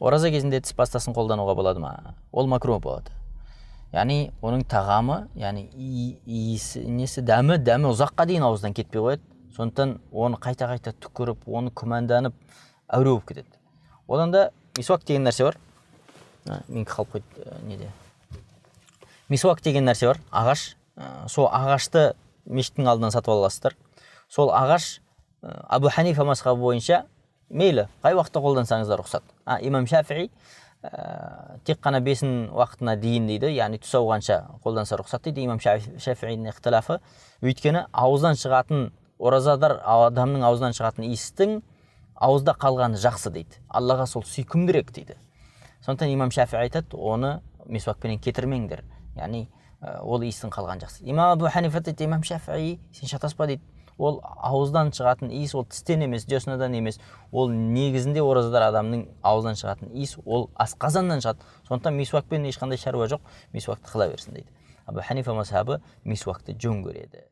Ораза кезінде тіс пастасын қолдануға болады ма? Ол макруh болады. Яғни оның тағамы, яғни иісі, несі, дәмі ұзаққа дейін ауыздан кетпей қояды. Сондықтан оны қайта-қайта түкіріп, оны күмәнданып әуре болып кетеді. Одан да мисуак деген нәрсе бар. Менікі қалып қойды, неде. Мисуак деген нәрсе бар, ағаш. Сол ағашты мешіттің алдынан сатып аласыздар. Сол ағаш, Абу Ханифа мазхабы бойынша мейлі қай уақытта қолдансаңыздар рұқсат. Имам Шафии тек қана бесін уақытына дейін дейді, яғни түс ауғанша қолданса рұқсат дейді. Имам Шафиидің ихтилафы, өйткені ауыздан шығатын, оразадар адамның аузынан шығатын иістің ауызда қалғаны жақсы дейді, Аллаға сол сүйкімдірек дейді. Сондықтан имам Шафии айтады, оны мисуакпенен кетірмеңдер, яғни ол иістің қалғаны жақсы. Имам Абу Ханифа дейді, имам Шафии, сен шатаспа дейді, ол ауыздан шығатын иіс, ол тістен емес, деснадан емес, ол негізінде оразадар адамның аузынан шығатын иіс, ол асқазаннан шығады. Сондықтан мисуакпен ешқандай шаруа жоқ, мисуакты қыла берсін дейді. Абу Ханифа мазхабы мисуакты жөн көреді.